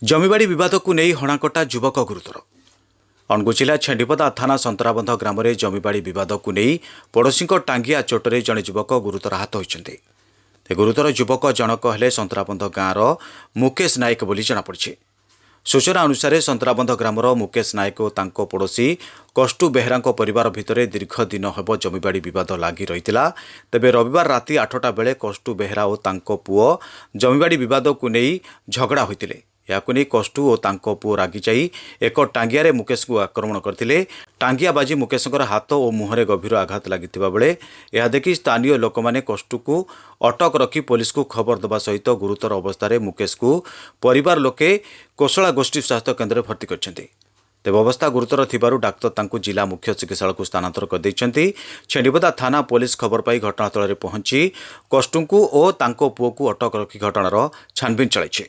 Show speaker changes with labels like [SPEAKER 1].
[SPEAKER 1] ଜମିବାଡ଼ି ବିବାଦକୁ ନେଇ ହଣାକଟା ଯୁବକ ଗୁରୁତର। ଅନୁଗୁଳ ଜିଲ୍ଲା ଛେଣ୍ଡିପଦା ଥାନା ସନ୍ତରାବନ୍ଧ ଗ୍ରାମରେ ଜମିବାଡ଼ି ବିବାଦକୁ ନେଇ ପଡ଼ୋଶୀଙ୍କ ଟାଙ୍ଗିଆ ଚୋଟରେ ଜଣେ ଯୁବକ ଗୁରୁତର ଆହତ ହୋଇଛନ୍ତି। ଏ ଗୁରୁତର ଯୁବକ ଜଣକ ହେଲେ ସନ୍ତରାବନ୍ଧ ଗାଁର ମୁକେଶ ନାୟକ ବୋଲି ଜଣାପଡ଼ିଛି। ସୂଚନା ଅନୁସାରେ, ସନ୍ତରାବନ୍ଧ ଗ୍ରାମର ମୁକେଶ ନାୟକ ଓ ତାଙ୍କ ପଡ଼ୋଶୀ କଷ୍ଟୁ ବେହେରାଙ୍କ ପରିବାର ଭିତରେ ଦୀର୍ଘ ଦିନ ହେବ ଜମିବାଡ଼ି ବିବାଦ ଲାଗି ରହିଥିଲା। ତେବେ ରବିବାର ରାତି 8ଟା ବେଳେ କଷ୍ଟୁ ବେହେରା ଓ ତାଙ୍କ ପୁଅ ଜମିବାଡ଼ି ବିବାଦକୁ ନେଇ ଝଗଡ଼ା ହୋଇଥିଲେ। ଏହାକୁ ନେଇ କଷ୍ଟୁ ଓ ତାଙ୍କ ପୁଅ ରାଗିଯାଇ ଏକ ଟାଙ୍ଗିଆରେ ମୁକେଶଙ୍କୁ ଆକ୍ରମଣ କରିଥିଲେ। ଟାଙ୍ଗିଆ ବାଜି ମୁକେଶଙ୍କର ହାତ ଓ ମୁହଁରେ ଗଭୀର ଆଘାତ ଲାଗିଥିବା ବେଳେ ଏହା ଦେଖି ସ୍ଥାନୀୟ ଲୋକମାନେ କଷ୍ଟୁକୁ ଅଟକ ରଖି ପୋଲିସକୁ ଖବର ଦେବା ସହିତ ଗୁରୁତର ଅବସ୍ଥାରେ ମୁକେଶକୁ ପରିବାର ଲୋକେ କୋଶଳା ଗୋଷ୍ଠୀ ସ୍ୱାସ୍ଥ୍ୟ କେନ୍ଦ୍ରରେ ଭର୍ତ୍ତି କରିଛନ୍ତି। ତେବେ ଅବସ୍ଥା ଗୁରୁତର ଥିବାରୁ ଡାକ୍ତର ତାଙ୍କୁ ଜିଲ୍ଲା ମୁଖ୍ୟ ଚିକିତ୍ସାଳୟକୁ ସ୍ଥାନାନ୍ତର କରିଦେଇଛନ୍ତି। ଛେଣ୍ଡିପଦା ଥାନା ପୋଲିସ ଖବର ପାଇ ଘଟଣାସ୍ଥଳରେ ପହଞ୍ଚି କଷ୍ଟୁଙ୍କୁ ଓ ତାଙ୍କ ପୁଅକୁ ଅଟକ ରଖି ଘଟଣାର ଛାନଭିନ୍ ଚଳାଇଛି।